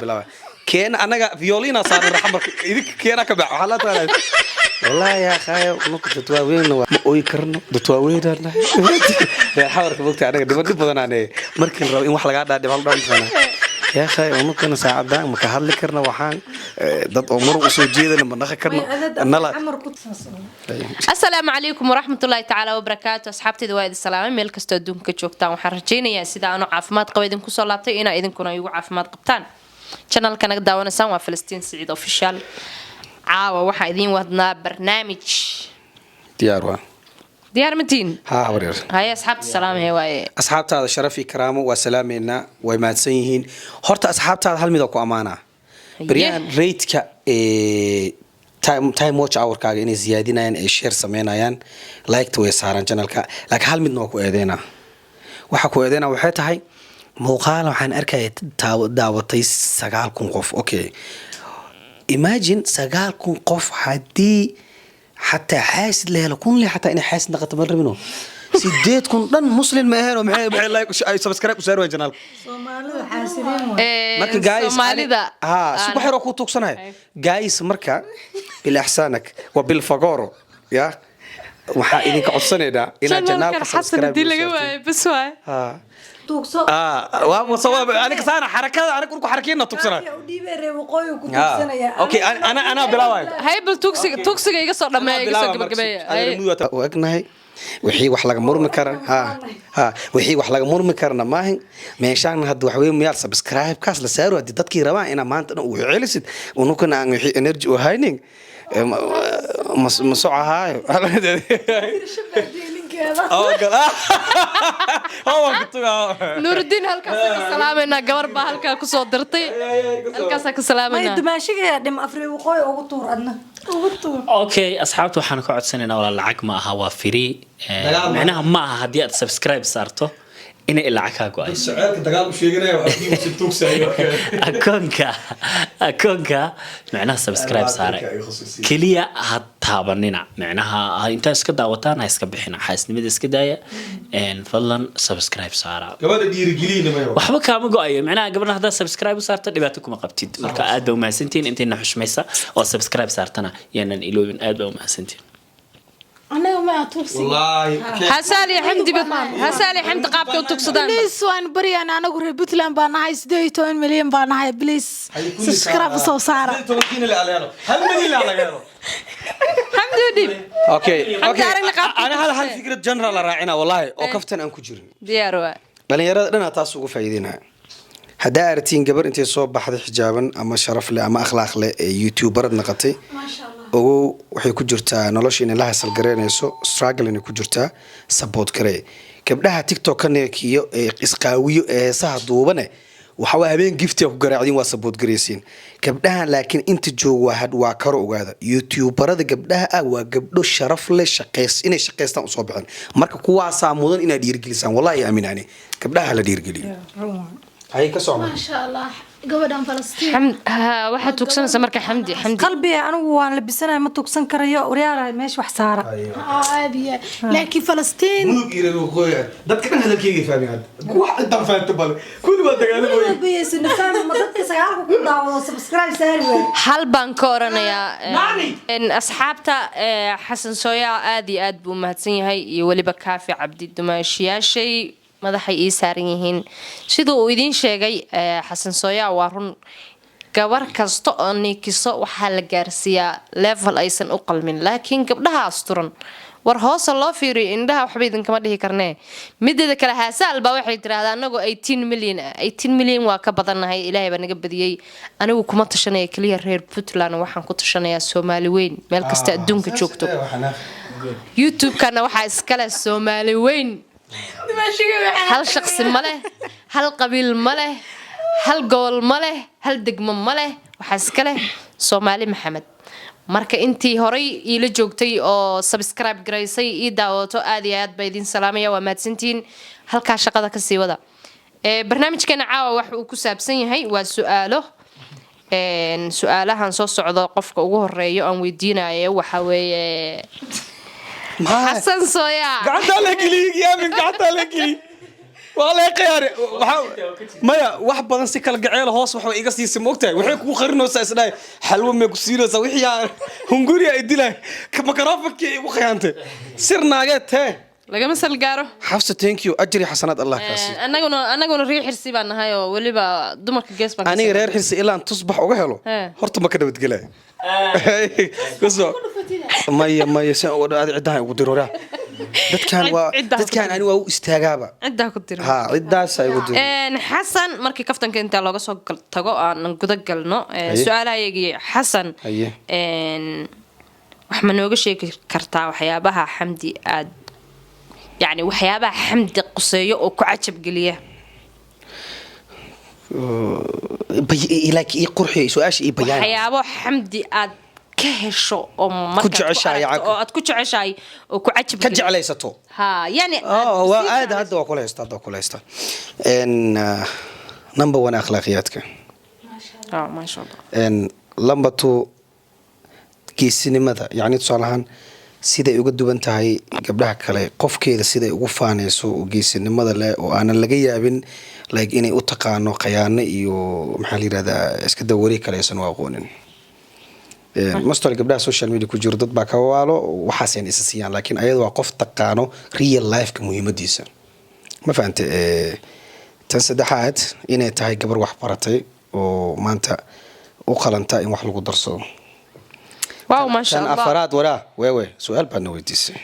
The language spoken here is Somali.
Bilaaba keena anaga violina saaran raxmarka idinka keena ka bax waxaa la taqaanaa. Wallaahi yaa khaayo, marka dad waaweynna waa ma ooyi karno, dad waaweynaan nahay. Reer xawarka mogta anaga dhiban dhib badanaane. Markii la rabo in wax lagaa dhaadhibo hal dhaan taqaanaa, yaa khaayo, unukana saacadan ma ka hadli karno. Waxaan dad oo muruq usoo jeedana ma dhaqi karno nala. Asalaamu calaykum waraxmatullaahi tacaala wabarakaatu. Asxaabteyda, waa idin salaamay meel kastoo adduunka ka joogtaan. Waxaan rajaynayaa sida aanu caafimaad qaba idinku soo laabtay inaa idinkuna igu caafimaad qabtaan. Channelka naga daawanaysaan waa Falastiin Siciid Official. Caawa waxaa idiin wadnaa barnaamij. Diyaar waa. Diyaar matiin? Haa, habaryar. Haye, asxaabta salaamhe waaye. Asxaabtaada sharaf iyo karaamo, waa salaameynaa, way mahadsan yihiin. Horta asxaabtaada hal mid oo ku ammaanaa baryahan rate-ka time watch hourkaaga inay ziyaadinayaan, ay share sameynayaan, like-ta way saaraan channelka. Laakiin hal midna waa ku eedeynaa. Waxa ku eedeynaa waxay tahay muuqaal waxaan arkaya daawatay 9,000 qof. Okay, imagine 9,000 qof haddii xataa xaasid la helo kun le, xataa inay xaasid naqato ma rabino. 8,000 dhan muslim ma aheen oo maxay like ay subscribe u saari waayeen channelka? Soomaalida xaasiriin waay. Marka guys, Soomaalida ha subax yaroo ku tuugsanahay guys. Marka bil ixsaanak wa bil fagoro ya waxaa idinka codsanaynaa inaad channelkan channelka Xasan subscribe hadii laga u saartiin. waayo, bas waay. Ha. Tuugso. Ah, waa aniga saana xarakada aniga urku xarakiina tugsanahay. U dhiibay reer waqooyi ku tuugsanaya. Okay, ana anaa bilaabayo. Hay, bal tugsiga tugsiga iga soo dhameeya, iga soo gabagabeeya. Haye. U egnahay wixii wax laga murmi kara. Ha ha, wixii wax laga murmi karana maahin. Meeshaan hadda wax weyn miyaal subscribe kaas la saaro haddii dadkii rabaan inaa maanta dhan uu celisid, unukana aan wixii energy u haynin ma socahaayo. Ninkeeda. Nuurudiin halkaasa ka salaamaynaa. Gabar baa halkaa kusoo dirtay, halkaasaa ka May salaamaynaa. Dumaashiga dhim afri waqooyi ugu tuur, adna ugu tuur. Okay, asxaabta waxaan ka codsanaynaa, walaa lacag ma aha, waa free. Dagaal ma Micnaha ma aha haddii aad subscribe saarto inay lacag kaa go-ayso. Jaceylka dagaal u sheeganaya waxaa tuugsayo. Akoonka micnaha subscribe saare keliya, ha taabanina. Micnaha ha intaa iska daawataan, ha iska bixina, xaasnimada iska daaya. Fadlan subscribe saara. Gabadha dhiirigeliyna mayo. Waxba kaama go-ayo. Micnaha gabadha haddaad subscribe u saarto, dhibaato kuma qabtid. Marka aad baa umahadsantihiin intayna xushmaysa oo subscribe saartana yaanan iloobin. Aad baa umahadsantihiin. Anaga ma tuugsi. Wallaahi. Hasaali Xamdi, Hasaali Xamdi, qaabka u tugsadaan. Please, waan baryaan. Anagu reer Puntland baa nahay, 18 milyan baa nahay. Please subscribe soo saara. 1 milyan laga helo. Xamdi u dhiib. Okay. Aragna qaabka Ana hal fikrad general la raacina, wallahi, oo kaftan aan ku jirin. Diyaar waa. Dhalinyarada dhanaa taas ugu faa'iideynaya. Haddaa aragtiin gabar intay soo baxday xijaaban ama sharaf leh ama akhlaaq leh ee youtuberad naqatay, ogow waxay ku jirtaa nolosha inay la hasalgaraynayso, struggle inay ku jirtaa. Support garee gabdhaha TikTok ka neekiyo ee isqaawiyo ee heesaha duubane. Waxa waa habeen giftiga ku garaacdiin, waa support garaysiin gabdhahan. Laakiin inta joogo waa had waa karo. Ogaada, youtuberada gabdhaha ah waa gabdho sharaf leh, shaqeys inay shaqaystaan usoo bixin. Marka kuwaasaa mudan inaad dhiirigelisaan. Wallahi aaminaani, gabdhaha la dhiirigeliyo. Hay ka socda. Maasha Allah, gabadhan Falastiin. Waxaad tugsanaysaa marka Xamdi, Xamdi. Qalbiga anigu waan labisanahay, ma tugsan karayo. Waryaalahay, meesha wax saara. Aad iyo laakiin Falastiin. Mudug iyo reer waqooyi, dadka dhan hadalkeyga fahmay hadda. Wax intaan fahanto bale kulli waa dagaalamooyin. Weligood fahmi ma dadka sagaalka ku daawado subscribe saari waay. Hal baan ka oranayaa. Asxaabta, Xasan Sooyaa aad iyo aad buu mahadsan yahay, iyo weliba Kaafi Cabdi. Dumaashiyaashay madaxay ii saaran yihiin. Sida uu idiin sheegay Xasan Sooyaa, waa run, gabar kasta oo niikiso waxaa la gaarsiiyaa level aysan u qalmin. Laakiin gabdhaha asturan, war hoosa loo fiiriyo indhaha, waxba idinkama dhihi karnee. Mideeda kale, Haasaal baa waxay tiraahdaa anagoo 18 million ah. 18 million waa ka badannahay, Ilaahay baa naga badiyey. Anigu kuma tashanaya keliya reer Puntland, waxaan ku tashanayaa Soomaali weyn meel kasta adduunka joogto. YouTube-kana waxaa iskale Soomaali weyn. Hal shaqsi ma leh, hal qabiil ma leh, hal gobol ma leh, hal degmo ma leh. Waxaa iska leh Soomaali Maxamed. Marka intii horay iila joogtay oo subscribe garaysay, ii daawato, aad iyo aad baa idiin salaamaya. Waa mahadsantihiin. Halkaa shaqada kasii wada. Barnaamijkeena caawa waxa uu ku saabsan yahay waa su-aalo. Su-aalahan soo socdo, qofka ugu horeeyo aan weydiinayo waxa weeye Xasan Sooyaa. Gacantaa la geliy, yaamin, gacantaa la geliy. Waa lay khiyaare. Maya, wax badan si kala gaceel hoos wax iga siisay, ma ogtahay? Waxay kugu qarinaysaa, isdhahay xalwo may ku siinaysaa, wixii aa hunguri ay dilay makarafonkii igu khiyaantay, sir naageed tee. Lagama salgaaro. Xafsa, thank you, ajri xasanaad Allah kaasi. Annaguna reer Xirsi baan nahay oo weliba dumarka gees baan ka Aniga saaray. Reer Xirsi ilaan tusbax uga helo. Horta ma ka nabadgelaya. Kusoo maya, maya, saan uga dhawaada ciddahan igu diro raa. Dadkan waa Ciddaa ku dadkan ani waa u istaagaaba. Ciddaa ku diro. Ha, ciddaasa igu diro. Xasan, markii kaftanka intaa looga soo tago, aanan guda galno Haye. su-aalahayagii, Xasan. Haye. Wax ma nooga sheegi kartaa waxyaabaha Xamdi aad, yacni waxyaabaha Xamdi quseeyo oo ku cajab geliya? Like ii qurxiyo su-aasha, ii bayaan. Waxyaabo Xamdi aad ka hesho oo markaad ku jeceshahay, aragto oo aad ku jeceshahay oo ku cajab ka geliya. Jeclaysato. Ha, yani aad Oh, waa sii aad hadda waa kula haysta, hadda waa kula haysta. Number one, akhlaaqiyaadka. Oh, maasha Allah. Number two, geesinimada. Yacni tusaale ahaan, siday uga duwan tahay gabdhaha kale, qofkeeda siday ugu faaneyso oo geesinimada leh oo aanan laga yaabin like inay u taqaano khayaano iyo, maxaa la yirahdaa, iska dawari kale aysan u aqoonin. Mostly gabdhaha social media ku jiro dad baa ka waalo, waxaasayna isa siiyaan, laakiin ayada waa qof taqaano real lifeka muhiimadiisa, ma fahante? Tan saddexaad, inay tahay gabar wax baratay oo maanta u qalanta in wax lagu darsado. Wow, maasha Tan Allah. afaraad, waraa weewe, su-aal baadna weydiisay.